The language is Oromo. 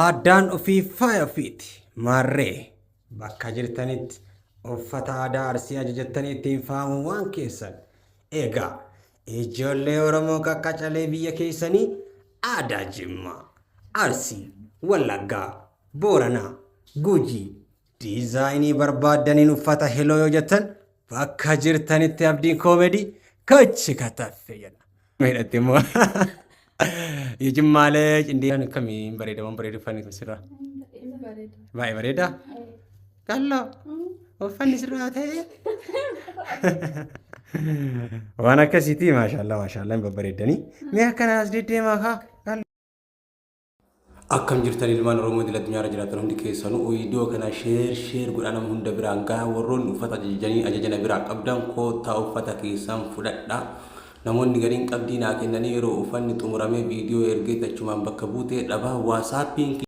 Aadaan ofii faaya ofiiti. Maarree bakka jirtanitti uffata aadaa Arsii ajajattanii ittiin faayamuu waan keessan. Egaa ijoollee Oromoo qaqqacalee biyya keessanii aadaa Jimmaa, Arsii, Wallaggaa, Booranaa, Gujii diizaayinii barbaaddaniin uffata heloo yoo jettan bakka jirtanitti Abdiin Koomedii kachi kataffe jedha. Hidhatte immoo Jimmaalee cindii akkamiin bareeda, waan bareedu uffanni kun sirraa. Inni bareeda. Baay'ee bareeda. Qalloo uffanni sirraa ta'e. Waan akkasiiti, maashaallah maashaallah, hin babbareeddanii. Mee akkana as deddeemaa kaa. Akkam jirtan ilmaan Oromoo idil addunyaarra jiraatan hundi keessanuu? Viidiyoo kana share share godhaa, nama hunda biraan gahaa. Warroonni uffata ajajanii ajajana biraa qabdan, koottaa uffata keessan fudhadhaa. Namoonni gariin qabdii naa kennanii yeroo uffanni xumuramee viidiyoo ergee achumaan bakka buutee dhabaa WhatsAppiin.